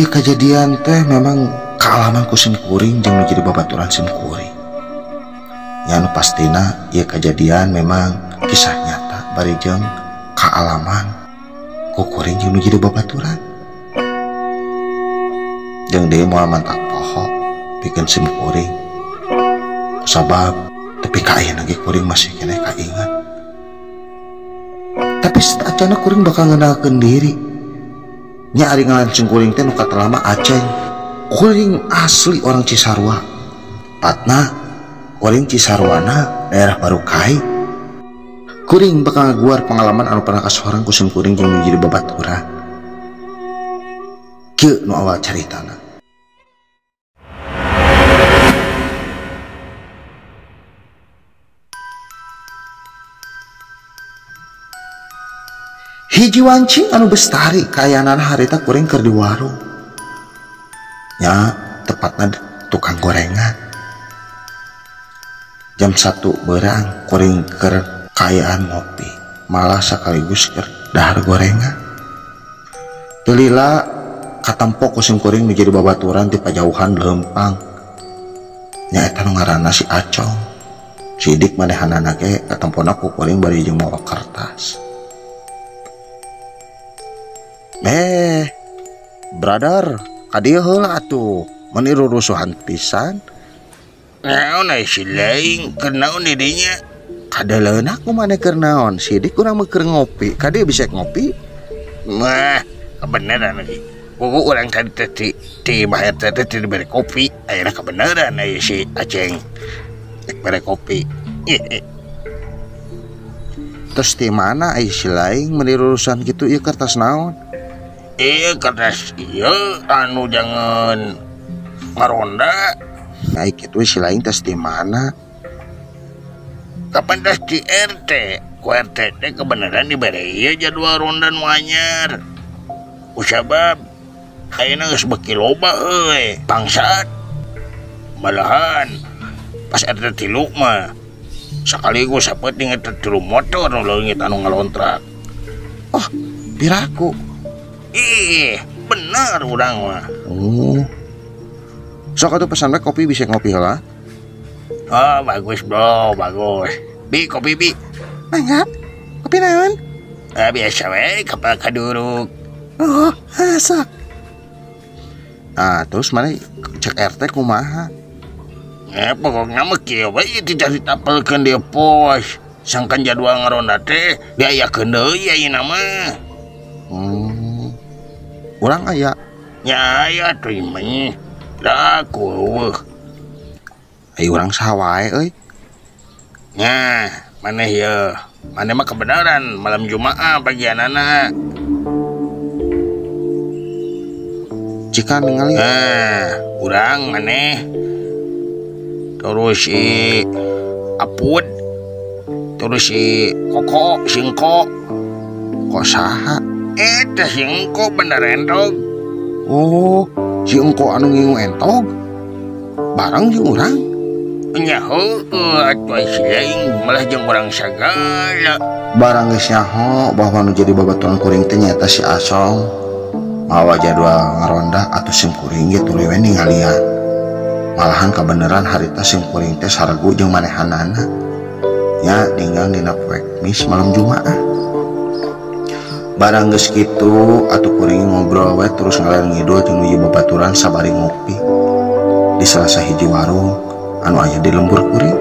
Ieu kejadian teh memang kaalaman ku sim kuring jeung nu jadi babaturan sim kuring. Nya nu pastina ieu kejadian memang kisah nyata bari jeung kaalaman ku kuring jeung nu jadi babaturan. Jeung deui moal mantak poho pikeun sim kuring. Sabab tepi ka ayeuna ge kuring masih keneh kainget. Tapi sateuacanna kuring bakal ngenalkeun diri. Nya ari ngalancung kuring teh nu katelah mah Aceng. Kuring asli orang Cisarua. Patna kuring Cisarwana daerah Barukai. Kuring bakal ngaguar pengalaman anu pernah kasorang ku sim kuring jeung nu jadi babaturan. Kieu nu awal caritana. Hiji wanci anu bestari kayanan harita kuring keur di warung. Nya tepatna tukang gorengan. Jam 1 berang kuring keur kaayaan ngopi, malah sekaligus keur dahar gorengan. Teu lila katempo ku sim kuring nu jadi babaturan ti pajauhan leumpang. Nya eta nu ngaranna si Acong. Sidik manehanana ge katempona ku kuring bari jeung mawa kertas. Brother, kadieu heula atuh, meni rurusuhan pisan. Naon ai si laing, keur naon di dinya? Kadeleun aku maneh keur naon, sidik urang mah keur ngopi, kadieu bisa ngopi? Mah, kebenaran lagi. Kuku urang tadi teh ti Mbah RT teh teu dibere kopi, ayeuna kebenaran ai si Aceng rek bere kopi. Terus di mana ai si laing meni rurusuhan kitu ieu kertas naon? Iya kertas iya anu jangan ngaronda. Naik itu si lain tes di mana? Kapan tes di RT? Ku RT teh kebenaran dibere ieu jadwal ronda nu anyar. Usabab ayeuna geus beuki loba euy bangsat. Malahan pas RT 3 mah sekaligus sapeuting eta 3 motor nu leungit anu ngalontrak. Oh, piraku. Ih, bener urang mah. Oh. Sok atuh pesan we kopi bisa ngopi heula. Oh, bagus bro, bagus. Bi, kopi bi. Mangga. Kopi naon? Ah, biasa we, kapal kaduruk. Oh, sok. Nah, terus mana cek RT kumaha? Pokoknya mah kieu we tidak ditapelkeun di pos. Sangkan jadwal ngaronda teh diayakeun deui ayeuna mah. Urang aya. Nya aya atuh mah. Da kueuh. Ai urang saha wae euy. Nya, maneh ye. Maneh mah kebenaran malam Jumaah bagianana. Jika ningali. Nah, urang maneh. Terus si Apud. Terus si Koko, si Engko. Kok saha? Eta si Engko bener entog. Oh, si Engko anu ngingu entog? Bareng jeung urang? Nya heueuh atuh si laing malah jeung urang sagala. Barang geus nyaho bahwa nu jadi babaturan kuring teh nyaeta si Acong. Mawa jadwal ngaronda atuh sim kuring ge tuluy we ningalian. Malahan kabeneran harita sim kuring teh saregu jeung manehanana. Nya ninggang dina poe Kamis malam Jumaah. Barang geus kitu atuh kuring ngobrol we terus ngaler ngidul jeung nu babaturan sabari ngopi di salah sahiji warung anu aya di lembur kuring.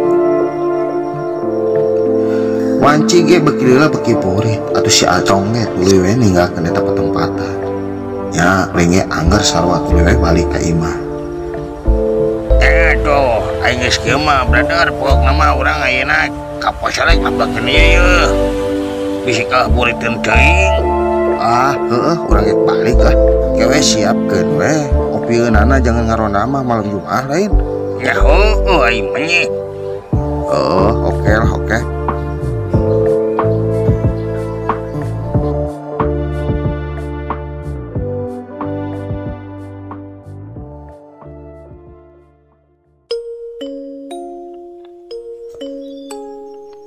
Wanci ge beuki lila beuki burit atuh si Acong ge tuluy we ninggalkeun eta patempatan. Nya kuring ge angger sarua tuluy we balik ka imah. Aduh, aing geus kieu mah brother, pokokna mah urang ayeuna ka pos rek ngabakeun ieu yeuh. Bisi kalah buriteun teuing. Ah, heueuh urang ge balik lah. Kewe siapkeun we kopieunana jangan ngaronda mah malam Jumaah lain. Ya heueuh aing mah nya. Oh, oke lah, oke.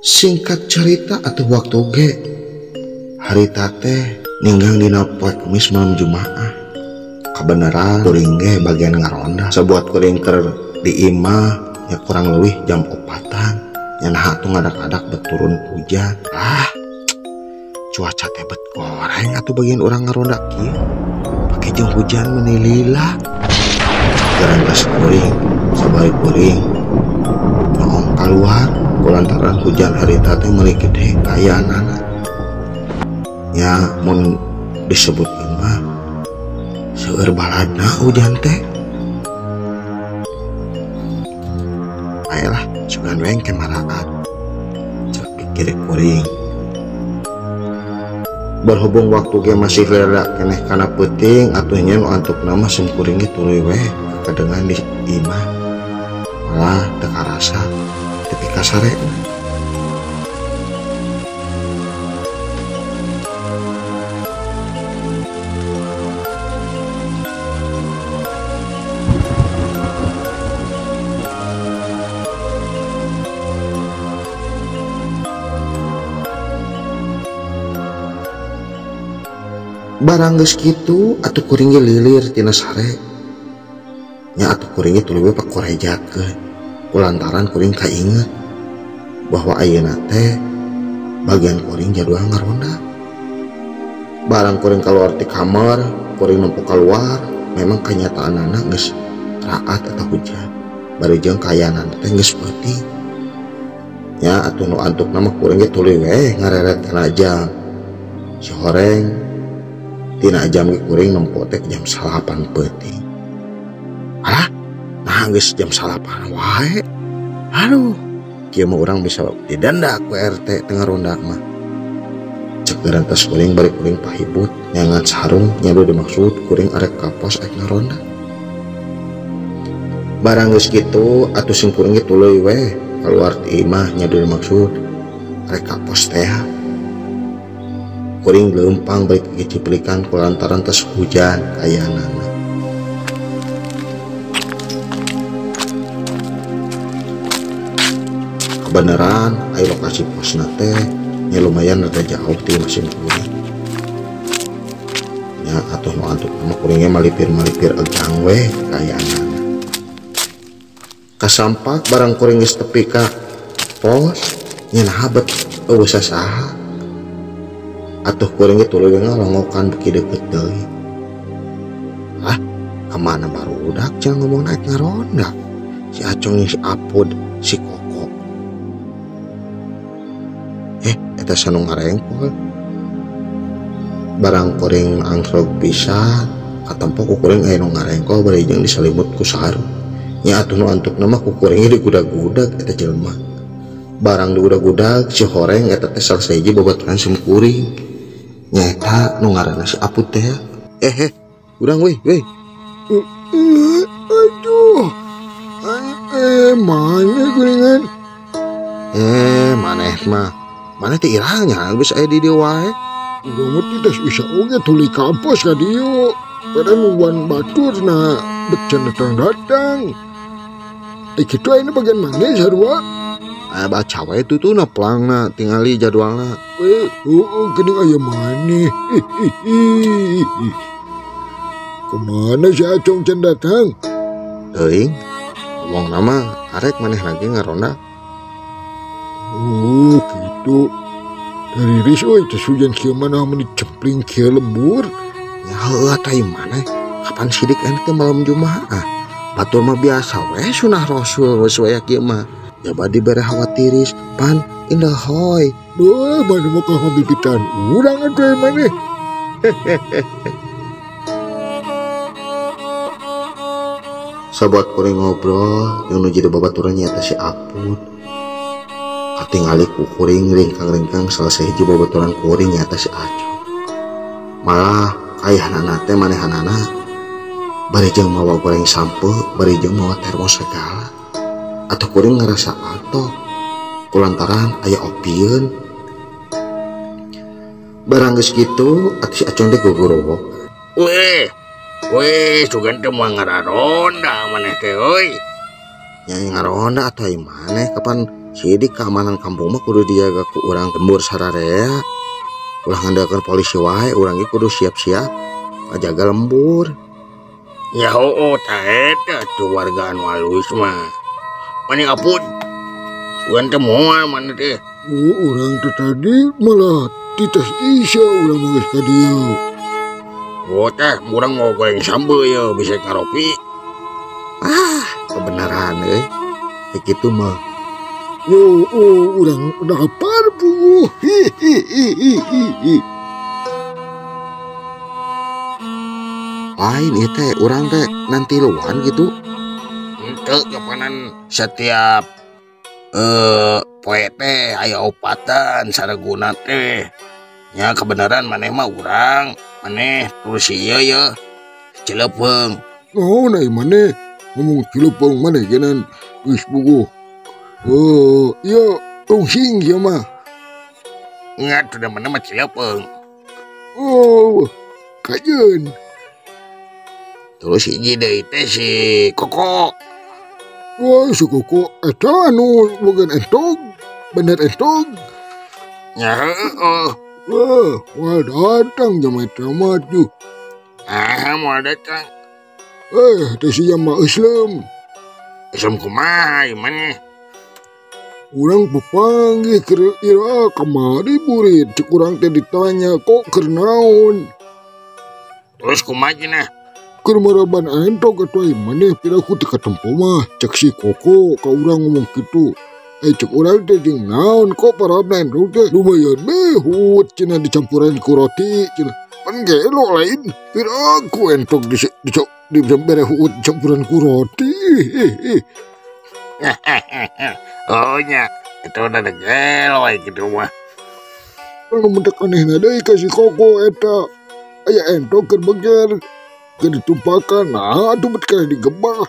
Singkat cerita atau waktu ge harita teh ninggang dina poe Kemis malam Jumaah. Kabeneran kuring ge bagian ngaronda sabuat kuring keur di imah nya kurang leuwih jam 4-an nya naha atuh ngadak-adak beturun hujan. Ah, cuaca teh bet goreng atuh bagian urang ngaronda kieu pake jeung hujan meuni lila. Jalan geus kuring sabari kuring noong kaluar kulantaran hujan harita teh meuli gede kayaanana nya mun disebutkeun mah seueur baladna hujan teh. Ayolah sugan we engke maraat cek pikir kuring. Berhubung waktu ge masih lera keneh kana peuting atuh nya nu antukna mah sim kuring ge tuluy we kadengan di imah malah teu karasa tepi ka sare. Barang geus kitu atuh kuring ge lilir tina sare nya atuh kuring ge tuluy we pakorejakeun kulantaran kuring kainget bahwa ayeuna teh bagian kuring jadwal ngaronda. Barang kuring keluar ti kamar kuring nempo keluar memang kenyataanana geus raat eta hujan bari jeung kayanan teh geus peuting nya atuh nu antukna mah kuring ge tuluy we ngareret kana jam si horeng tina jam ge kuring nempo teh jam 9 peuting. Alah, nah geus jam 9 wae. Aduh, kieu mah urang bisa didenda ku RT tengah ronda mah. Cek gerantas kuring bari kuring pahibut nyangan sarung nya dimaksud kuring arek ka pos arek ngaronda. Barang geus kitu atuh sing kuring ge tuluy we kaluar ti imah nya dimaksud arek ka pos teh. Kuring leumpang balik keciplikan kulantaran tes hujan kayanana. Kebenaran ayo lokasi posna teh nya lumayan rada jauh ti masing kuring. Nya atuh nu antuk mah kuringnya malipir-malipir egang we kayanana. Kasampak barang kuring geus tepi ka pos nya naha bet eueuh sasaha. Atuh kuring ge tuluy ngalongokan beki deukeut deui. Ah, kamana barudak cenah ngomong naik ngaronda. Si Acong si Apud, si Koko. Eta sanu ngarengkol. Barang kuring angsrog pisan, katempo ku kuring aya nu ngarengkol bari jeung disalimut ku sarung. Nya atuh nu antukna mah ku kuring ge digudag-gudag eta jelema. Barang digudag-gudag si horeng eta teh salah sahiji babaturan sim kuring. Nyaeta nu ngaranna si Apud teh. Urang weh, weh. Aduh. Mana kuringan? Maneh mah. Maneh teh irahnya geus aya di dieu wae. Urang mah teh isa oge tuluy kampus ka dieu. Padahal nungguan batur na becan datang-datang. Kitu ayeuna bagian maneh sarua? Baca wae tuh na plangna tingali jadwalna. Geuning aya maneh. Kemana si Acong can datang? Teuing, ngomong nama arek maneh lagi ngaronda. Oh, gitu. Dari ris euy teh hujan kieu mah naha meuni cempling kieu lembur. Ya heueuh tah maneh. Kapan sidik ente malam Jumaah? Batur mah biasa we sunah Rasul geus we kieu mah. Ya badi bere khawatiris pan indah hoy. Duh, mana mau kau bibitan urang atuh maneh. Sabuat kuring ngobrol yang nu jadi babaturan nyaeta si Apud. Katingali ku kuring ringkang-ringkang salah sahiji babaturan kuring nyaeta si Acong. Malah kayahanana teh manehanana bari jeung mawa goreng sampe, bari jeung mawa termos segala. Atau kuring ngerasa atoh kulantaran aya opieun. Barang geus kitu atuh si Acong teh gogorowok. Weh, weh sugan teh moal ngararonda maneh teh euy. Nya ngaronda atuh ai maneh kapan sidik keamanan kampung mah kudu dijaga ku urang lembur sararea. Ulah ngandalkeun polisi wae, urang ge kudu siap-siap ngajaga lembur. Ya heueuh tah eta tuh warga anu alus mah. Mani apun. Sugan teh moal mana teh. Oh, urang teh tadi malah titas isya urang mah geus ka dieu. Oh teh, urang mau goreng sambeu yeuh bisa karopi. Ah, kebenaran euy. Kitu mah. Oh, oh, urang lapar puguh. Hihihihihi. Lain ieu teh urang teh nanti luan gitu. Henteu kapanan setiap poe teh aya opatan sareguna teh. Nya kebenaran maneh mah urang, maneh terus ieu ye Cileupeng. Oh, nah maneh ngomong Cileupeng maneh genan geus puguh. Oh, ieu tungsing ieu mah. Nya teu maneh mah Cileupeng. Oh, kajeun. Terus hiji deui teh si Koko. Wah, si Koko eta anu boga entog, bener entog. Nya heueuh. Wah, moal datang jama eta mah tuh. Ah, moal datang. Teh si jama Islam. Islam kumaha ieu maneh? Urang pepanggih keur ira kamari burit, cek urang teh ditanya kok keur naon. Terus kumaha cenah? Keur maraban entog atuh ai maneh piraku teu katempo mah, cek si Koko ka urang ngomong kitu. Cek urang teh jeung naon kok parabna entog teh lumayan behut cenah dicampuran ku roti cenah. Pan gelo lain piraku entog di bere huut campuran ku roti. Oh nya, itu udah gelo we kitu mah. Anu mentek anehna deui ka si Koko eta. Aya entog keur beger. Keur ditumpakan, nah atuh bet kalah digebah.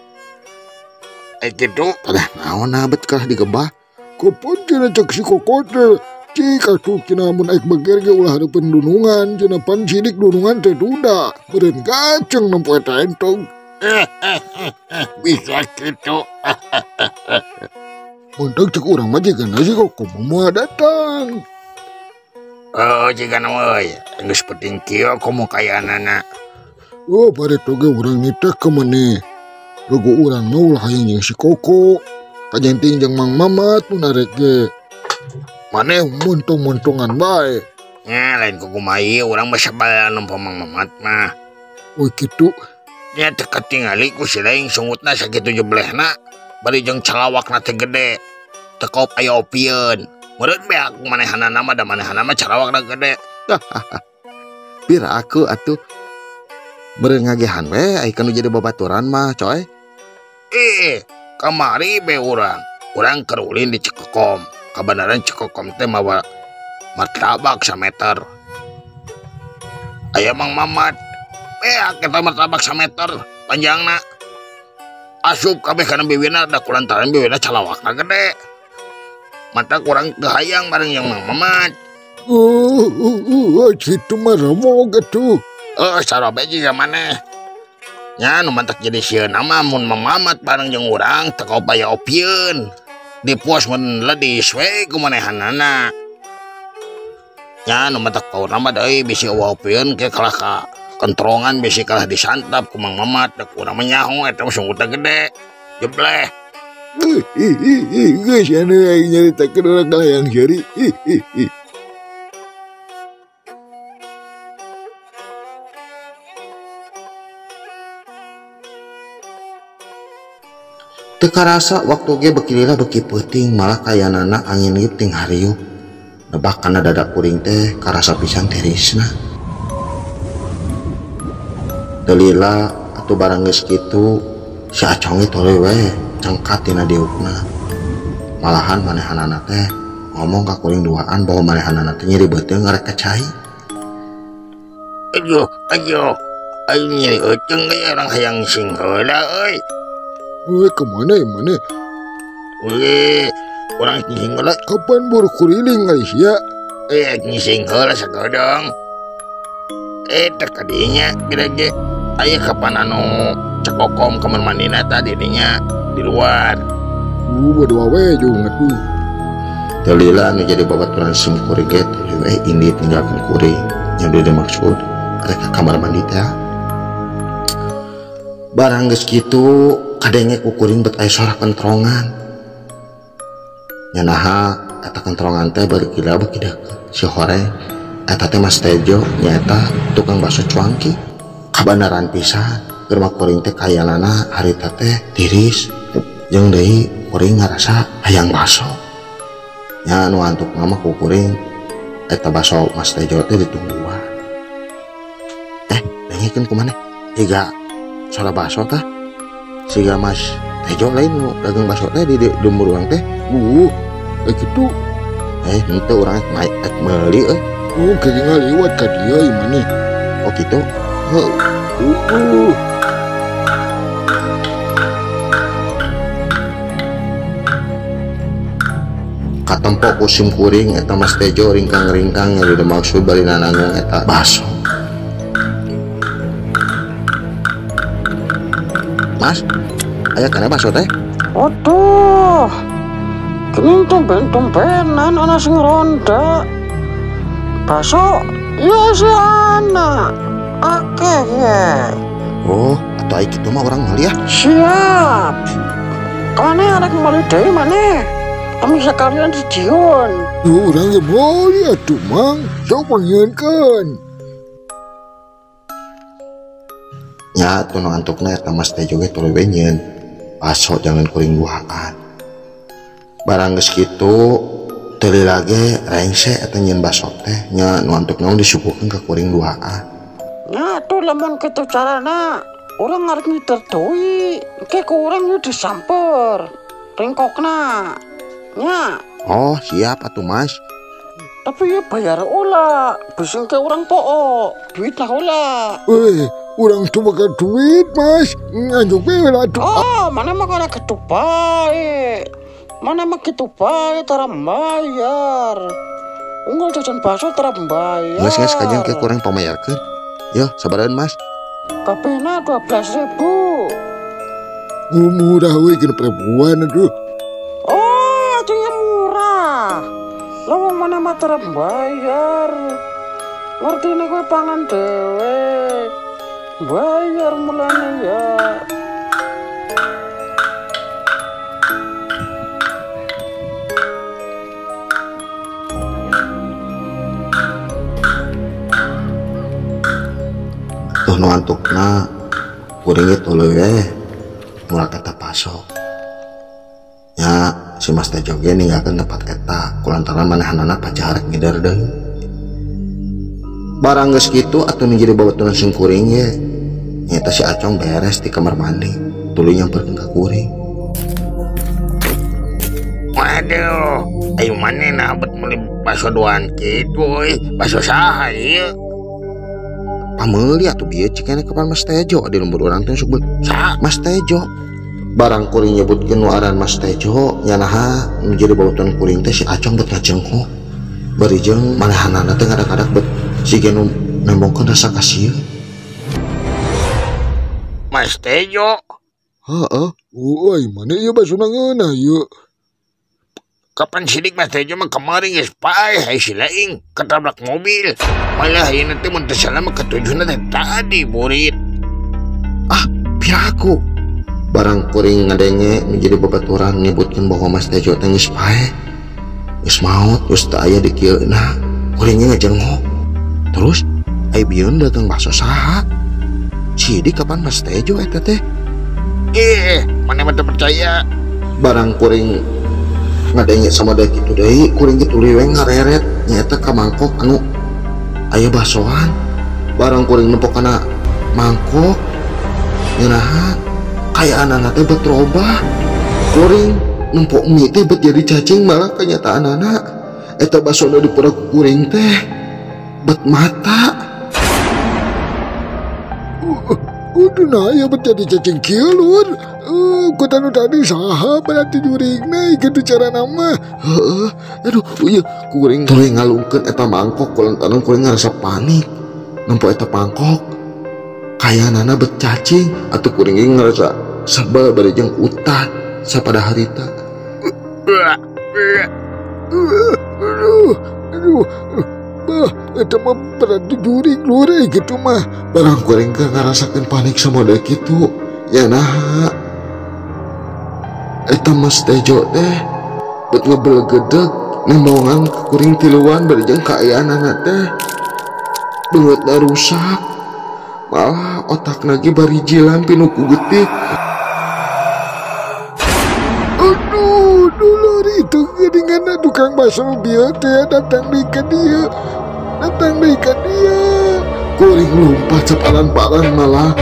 Kitu tadah naon nah bet kalah digebah. Kapan cenah cek si Koko teh? Cik atuh cenah mun aik beger ge ulah hareupeun dunungan, cenah pan sidik dunungan teh duda. Meureun gaceng nempo eta entog. Bisa kitu. Mentek cek urang mah jigana si Koko moal datang. Oh, jigana euy, geus penting kieu komo kayaanana. Oh, bareto ge urang niteh ka maneh. Logo urang mah ulah hayang jeung si Koko. Kajenting jeung Mang Mamat nu narek ge. Maneh montong-montongan bae. Nya lain ku kumaha ieu urang mah sabal nempo Mang Mamat mah. Oh kitu. Nya teu katingali ku si laing sungutna sakitu jeblehna bari jeung calawakna teh gede. Teu kop aya opieun. Meureun beak manehanana mah da manehanana mah calawakna gede. Pira aku atuh. Meureun ngagehan we ai kanu jadi babaturan mah coy. Kamari be urang. Urang keur ulin di Cekokom. Kabenaran Cekokom teh mawa martabak sameter. Aya Mang Mamat. Beak eta martabak sameter panjangna. Asup kabeh kana biwina da kulantaran biwina calawakna gede. Mata kurang teu hayang bareng yang Mang Mamat. Oh, kitu mah remog atuh. Sarobe jiga maneh. Nya nu mantak jadi sieun mah mun Mang Mamat bareng jeung urang teu kaupaya opieun. Dipuas mun ledis we ku manehanana. Nya nu mantak paurna mah deui bisi eueuh opieun ke kalah ka kentrongan bisi kalah disantap ku Mang Mamat da ku urang mah nyaho eta mah sungguh teh gede. Jebleh. Geus anu aing nyaritakeun urang kalayang seuri. Teu karasa waktu ge beuki lila beuki peuting malah kayanana angin ge ting hariup. Nebak kana dada kuring teh karasa pisan tirisna. Teu lila atuh barang geus kitu si Acong ge tuluy we cengkat tina diukna. Malahan manehanana teh ngomong ka kuring duaan bahwa manehanana teh nyeri beuteung ngarek ka cai. Aduh, aduh, aing nyeri euteung ge urang hayang sing heula euy. Kemana ya mana? Urang ngising heula. Kapan buru kuriling guys ya? Ngising heula sakedeng. Teh kadinya kira ge aya kapan anu Cekokom kamar mandina tadi dinya di luar. Bodoh we jeung atuh. Teu lila anu jadi babaturan sim kuring ge tuluy we indit ninggalkeun kuring. Nya deui dimaksud rek ka kamar mandi teh. Barang geus kitu kadenge ku kuring bet aya suara kentrongan. Nya naha eta kentrongan teh beuki lila beuki deukeut. Si horeng eta teh Mas Tejo nyaeta tukang bakso cuangki. Kabanaran pisan keur mah kuring teh kayanana harita teh tiris jeung deui kuring ngarasa hayang bakso. Nya nu antukna mah ku kuring eta bakso Mas Tejo teh ditungguan. Dengekeun ku maneh jiga suara bakso tah siga Mas Tejo lain nu dagang bakso teh di lembur urang teh. Kitu henteu urang rek meuli euy. Keur ngaliwat ka dieu ieu maneh. Oh kitu. Heeh. Katempo ku sim kuring eta Mas Tejo ringkang-ringkang nya dimaksud bari nananggung eta bakso. Mas, aya kana bakso teh? Aduh. Geuning tumben-tumbenan ana sing ronda. Bakso ya si ana. Akeh ye. Oh, atuh ai kitu mah urang meuli ya. Siap. Kane arek meuli deui maneh. Kami sekalian dijiun. Urang ge meuli atuh Mang. Sok pangieunkeun. Nya atuh nu antukna eta Mas Tejo ge tuluy we nyieun bakso jangan kuring duaan. Barang geus kitu teu lila ge rengse eta nyieun bakso teh nya nu antukna disuguhkeun ka kuring duaan. Nya atuh lamun kitu carana urang arek ngiter deui, engke ku urang ieu disamper ringkokna. Nya. Oh, siap atuh Mas. Tapi ya bayar ulah, bisi engke urang pook, duitna ulah. Urang tuh bakal duit, Mas. Nganjuk we lah atuh. Oh, mana mah kana kitu bae. Mana mah kitu bae tara bayar. Unggal jajan bakso tara bayar. Geus kajeun ke kurang pamayarkeun. Yo, sabaran Mas. Kabehna 12.000. Murah we genep ribuan aduh. Oh, atuh ya murah. Lah wong mana mah tara bayar. Ngertine kowe pangan dhewe. Bayar mulane ya. Tuh nu antukna kuring ge tuluy we mulak eta baso. Nya si Mas Tejo ge ninggalkeun tempat eta kulantaran manehanana pacar rek ngider deui. Barang geus kitu atuh nu jadi babaturan sing kuring ge nyaeta si Acong beres di kamar mandi tuluy nyamperkeun ka kuring. Waduh, ayo maneh na bet meuli bakso duaan kitu euy, bakso saha ieu? Pameuli atuh bieu cikene kapan Mas Tejo di lembur urang teh sok saha Mas Tejo. Barang kuring nyebutkeun nu aran Mas Tejo nya naha nu jadi babaturan kuring teh si Acong bet ngajengkok. Bari jeung manehanana teh ngadak-adak bet siga nu nembongkeun rasa kasieun. Mas Tejo. Heeh. Euy, mana ieu basona ngeunah ieu? Kapan sidik Mas Tejo mah kemarin geus paeh ai si laing ketabrak mobil. Malah ayeuna teh mun teu salah mah katujuhna teh tadi burit. Ah, piraku. Barang kuring ngadenge menjadi babaturan nyebutkeun bahwa Mas Tejo teh geus paeh. Geus maot, geus teu aya di kieu nah. Kuringnya ngajengok. Terus ai bieun dagang bakso saha? Sidik kapan Mas Tejo eta teh? Mana mah teu percaya. Barang kuring ngadenge sama deui kitu deui, kuring ge tuluy we ngareret nyaeta ka mangkok anu aya baksoan. Barang kuring nempok kana mangkok nyaha kayaanana teh bet robah. Kuring nempok mie teh bet jadi cacing, malah kenyataanana eta baksona dipura ku kuring teh bet mata. Udah nah ya bet jadi cacing kieu lur. Ku tanu tadi saha berarti juringna kitu carana mah. Heeh, aduh ieu kuring tuluy ngalungkeun eta mangkok kulantaran kuring ngarasa panik. Nempo eta mangkok kayanana bet cacing atuh kuring ge ngarasa sebel bari jeung utah sapada harita. Aduh, aduh, bah, eta mah berarti juring lur kitu mah. Barang kuring ge ngarasakeun panik sama deui kitu. Nya naha eta Mas Tejo teh bet ngebelegedeg nembongan ka kuring tiluan bari jeung kaayaanana teh beungeutna rusak malah otakna ge bari jilan pinuh ku getih. Aduh, dulur itu geuningan tukang bakso bieu teh datang deui ka dieu. Datang deui ka dieu. Kuring lompat saparan-paran malah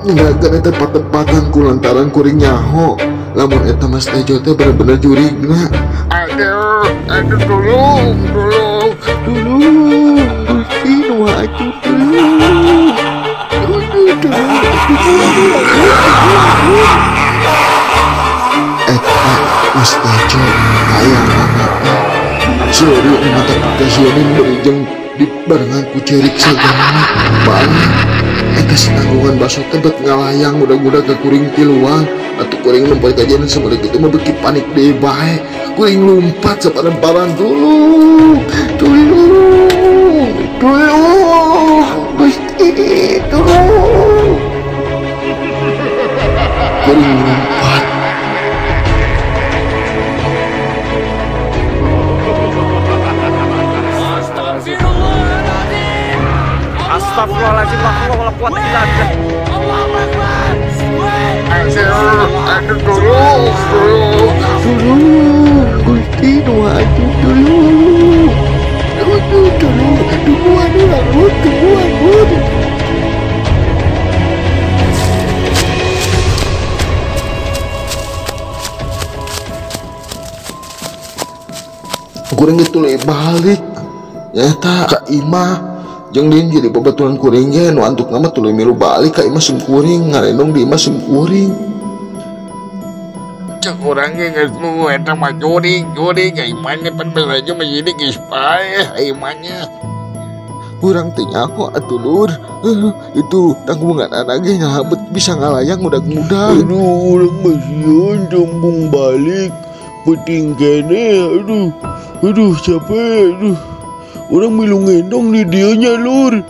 ninggalkeun eta patempatan ku lantaran kuring nyaho lamun eta Mas Tejo teh bener-bener jurigna. Aduh, aduh tolong, tolong, tolong, Gusti nu atuh tolong. Aduh, tolong, aduh. Eta Mas Tejo kayaanana teh seuri mata kasieun bari jeung dibarengan ku cerik sagala. Malah eta tanggungan bakso teh bet ngalayang mudah-mudah ke kuring tiluan atuh kuring lompat kajian sampai kitu mah beuki panik deui bae. Kuring lompat saparan-paran tulung tulung tulung Gusti tulung. Kuring lompat Astagfirullahaladzim, la haula wala quwata illa billah. Allahu Akbar. Aduh, aduh tolong, tolong, tolong, Gusti nu atuh tolong. Aduh, tolong, tungguan urang, tungguan urang. Kuring geus tuluy balik nyata ka imah jeung din jadi babaturan kuring ge nu antukna mah tuluy milu balik ka imah sim kuring ngarendong di imah sim kuring. Cek urang ge geus nu eta mah jurig jurig imahnya pan belajo mah jadi geus paeh imahnya. Urang teh nyaho atuh lur, itu tanggungan anak ge ngahabet bisa ngalayang mudah-mudah. Aduh, urang mah sieun tembung balik penting kene aduh. Aduh capek aduh. Orang milu ngendong di dianya lur.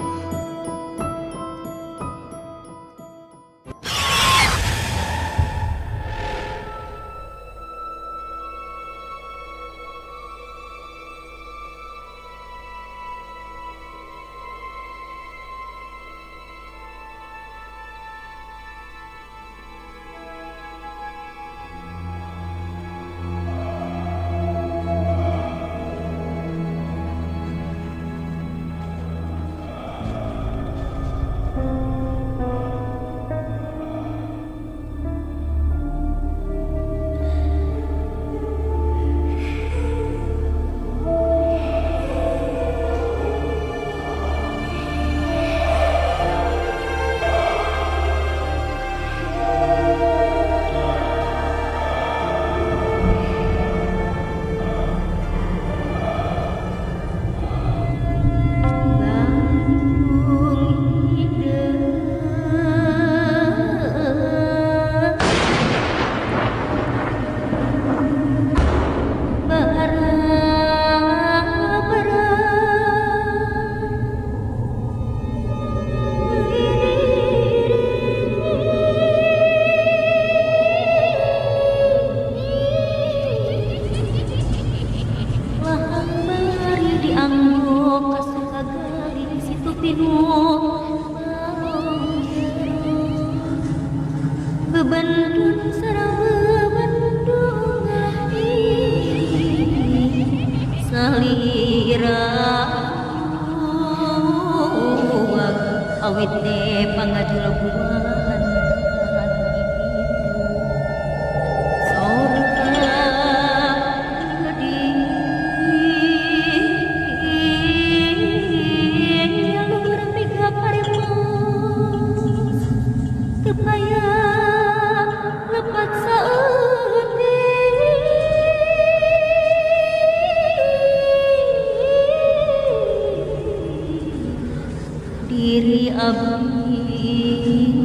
Diri abdi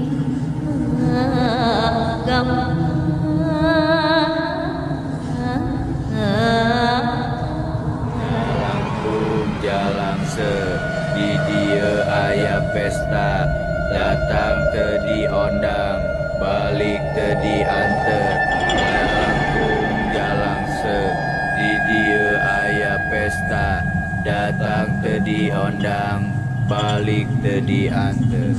Langkung jalangse di dieu aya pesta datang teu diondang Balik teu dianter. Jalangkung jalangseng di dieu aya pesta. Datang teu diondang, balik teu dianter.